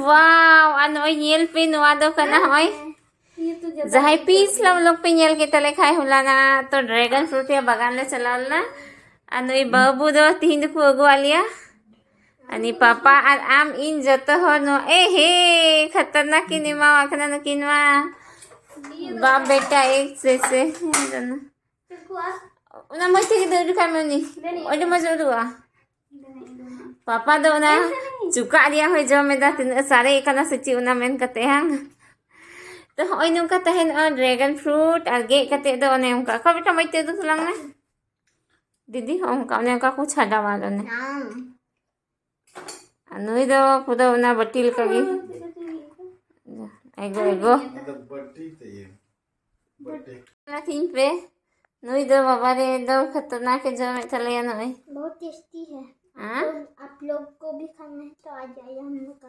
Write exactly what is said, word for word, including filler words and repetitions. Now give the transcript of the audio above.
ᱣᱟᱣ, ᱟᱨ ᱱᱚᱜᱼᱚᱭ ᱧᱮᱞ ᱯᱮ, ᱱᱚᱣᱟ ᱫᱚ ᱠᱟᱱᱟ ᱱᱚᱜᱼᱚᱭ ᱡᱟᱦᱟᱸᱭ ᱯᱤᱥ ᱞᱟ ᱵᱞᱚᱜ ᱯᱮ ᱧᱮᱞ ᱠᱮᱫ ᱛᱟᱞᱮ ᱠᱷᱟᱡ, ᱦᱚᱞᱟᱱᱟ ᱛᱚ ᱰᱨᱟᱜᱚᱱ ᱯᱷᱨᱩᱴ ᱨᱮᱭᱟᱜ ᱵᱟᱜᱟᱱ ᱞᱮ ᱪᱟᱞᱟᱣ ᱞᱮᱱᱟ᱾ ᱟᱨ ᱱᱩᱭ ᱵᱟᱹᱵᱩ ᱫᱚ ᱛᱤᱦᱤᱧ ᱫᱚᱠᱚ ᱟᱹᱜᱩᱣᱟᱫ ᱞᱮᱭᱟ᱾ ᱟᱨ ᱱᱩᱭ ᱯᱟᱯᱟ ᱟᱨ ᱟᱢ ᱤᱧ ᱡᱚᱛᱚ ᱦᱚᱲ ᱱᱚᱣᱟ, ᱮ ᱦᱮ, ᱠᱷᱟᱛᱟᱨᱱᱟᱠ ᱠᱤᱱ ᱮᱢᱟᱣᱟᱜ ᱠᱟᱱᱟ ᱱᱩᱠᱤᱱ ᱢᱟ᱾ ᱵᱟᱯ ᱵᱮᱴᱟ ᱮᱠ ᱡᱮᱥᱮ᱾ ᱚᱱᱟ ᱢᱚᱡᱽ ᱛᱮᱜᱮ ᱫᱟᱹᱲ ᱠᱷᱟᱡ ᱢᱮ ᱩᱱᱤ᱾ ᱟᱹᱰᱤ ᱢᱚᱡᱽ ᱩᱰᱩᱠᱚᱜᱼᱟ᱾ ᱯᱟᱯᱟ ᱫᱚ ᱚᱱᱟ ᱪᱩᱠᱟᱜ ᱨᱮᱭᱟᱜ ᱦᱚᱸᱭ ᱡᱚᱢ ᱮᱫᱟ, ᱛᱤᱱᱟᱹᱜ ᱥᱟᱨᱮᱡ ᱟᱠᱟᱱᱟ ᱥᱮ ᱪᱮᱫ ᱚᱱᱟ ᱢᱮᱱ ᱠᱟᱛᱮ ᱦᱟᱝ᱾ ᱛᱚ ᱦᱚᱸᱜᱼᱚᱭ ᱱᱚᱝᱠᱟ ᱛᱟᱦᱮᱱᱚᱜᱼᱟ ᱰᱨᱟᱜᱚᱱ ᱯᱷᱨᱩᱴ, ᱟᱨ ᱜᱮᱫ ᱠᱟᱛᱮ ᱫᱚ ᱚᱱᱮ ᱚᱱᱠᱟ ᱠᱚ ᱵᱮᱴᱟ ᱢᱚᱡᱽ ᱛᱮ ᱩᱫᱩᱜ ᱛᱟᱞᱟᱝ ᱢᱮ᱾ ᱫᱤᱫᱤ ᱦᱚᱸ ᱚᱱᱠᱟ, ᱚᱱᱮ ᱚᱱᱠᱟ ᱠᱚ ᱪᱷᱟᱰᱟᱣᱟ ᱚᱱᱮ᱾ ᱟᱨ ᱱᱩᱭ ᱫᱚ ᱯᱩᱨᱟᱹ ᱚᱱᱟ ᱵᱟᱹᱴᱤ ᱞᱮᱠᱟ ᱜᱮ᱾ ᱮᱜᱳ, ᱮᱜᱳ᱾ ᱚᱱᱟ ᱫᱚ ᱵᱟᱹᱴᱤ ᱛᱮ ᱤᱭᱟᱹ᱾ ᱵᱟᱹᱴᱤ᱾ ᱚᱱᱟ ᱛᱤᱧ ᱯᱮ᱾ ᱱᱩᱭ ᱫᱚ ᱵᱟᱵᱟ ᱨᱮ ᱫᱚ ᱠᱷᱟᱛᱟᱨᱱᱟᱠ ᱮ ᱡᱚᱢᱮᱫ ᱛᱟᱞᱮᱭᱟ ᱱᱩᱭ᱾ बहुत टेस्टी है। हाँ? आप लोग, आप लोग को भी खाना है तो आ जाइए हम लोग का।